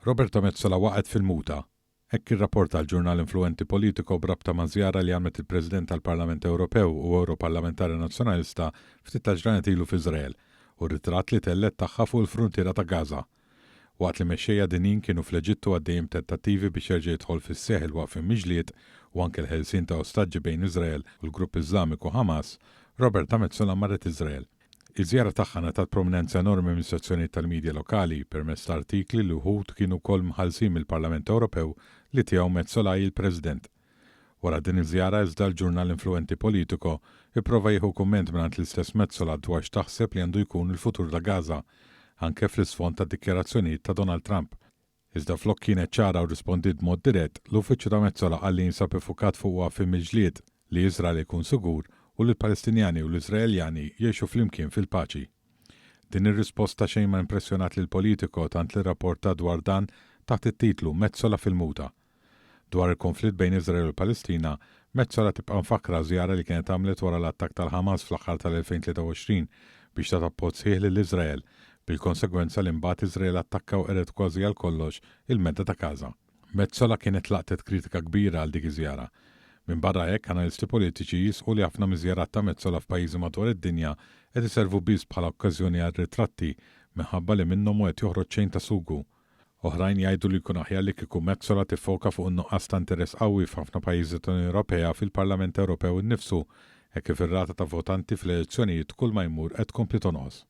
Roberta Metsola waqgħet fil-muta. Hekk irrapporta l-ġurnal influwenti Politico b'rabta ma' żjara li għamlet il-President tal-Parlament Ewropew u Ewroparlamentari Nazzjonalista ftit tal-ġranet ilu f'Iżrael u r-ritratt li tellgħet tagħha fuq il-fruntiera ta' Gaza. Waqt li mexxejja dinjin kienu fl-Eġittu għaddejjin b'tentattivi biex jerġa' jidħol fis-seħħ il-waqfien mill-ġlied u anke l-ħelsien ta' ostaġġi bejn Iżrael u l-grupp Iżlamiku Hamas, Roberta Metsola marret Iżrael. Iż-żjara tagħha ngħatat prominenza enormi minn sezzjonijiet tal-media lokali, permezz ta' artikli li wħud kienu wkoll mħallsin mill-Parlament Ewropew li tiegħu Metsola hi l-President. Wara din iż-żjara iżda l-ġurnal influwenti Politico ipprova jieħu kumment mingħand l-istess Metsola dwar x'taħseb li għandu jkun il-futur ta' Gaza, anke fl-isfond tad-dikjarazzjonijiet ta' Donald Trump. Iżda flok kienet ċara u rrispondiet b'mod dirett, l-uffiċċju ta' Metsola qal li jinsab iffukat fuq waqfien mill-ġlied, li Iżrael ikun sigur u li l-Palestinjani u l-Iżraeljani jgħixu flimkien fil-paċi. Din ir-risposta xejn ma impressjonat lil Politico tant li rrapportat dwar dan taħt it-titlu Metsola fil-muta. Dwar il-konflitt bejn Iżrael u l-Palestina, Metsola tibqa' mfakkra għaż-żjara li kienet għamlet wara l-attakk tal-Ħamas fl-aħħar tal-2023 biex tat appoġġ sħiħ lil Iżrael, bil-konsegwenza li mbagħad Iżrael attakka u qered kważi għal kollox il-medda ta' Gaza. Metsola kienet laqtet kritika kbira għal dik iż-żjara. Minbarra hekk, analisti politiċi jisħqu li ħafna miż-żjarat ta' Metsola f'pajjiżi madwar id-dinja qed iservu biss bħala okkażjoni għal ritratti minħabba li minnhom mhu qed joħroġ xejn ta' sugu. Oħrajn jgħidu li jkun aħjar li kieku Metsola tiffoka fuq in-nuqqas ta' interess qawwi f'ħafna pajjiżi tal-Unjoni Ewropea fil-Parlament Ewropew innifsu, hekk kif ir-rata ta' votanti fl-elezzjonijiet kulma jmur qed tkompli tonqos.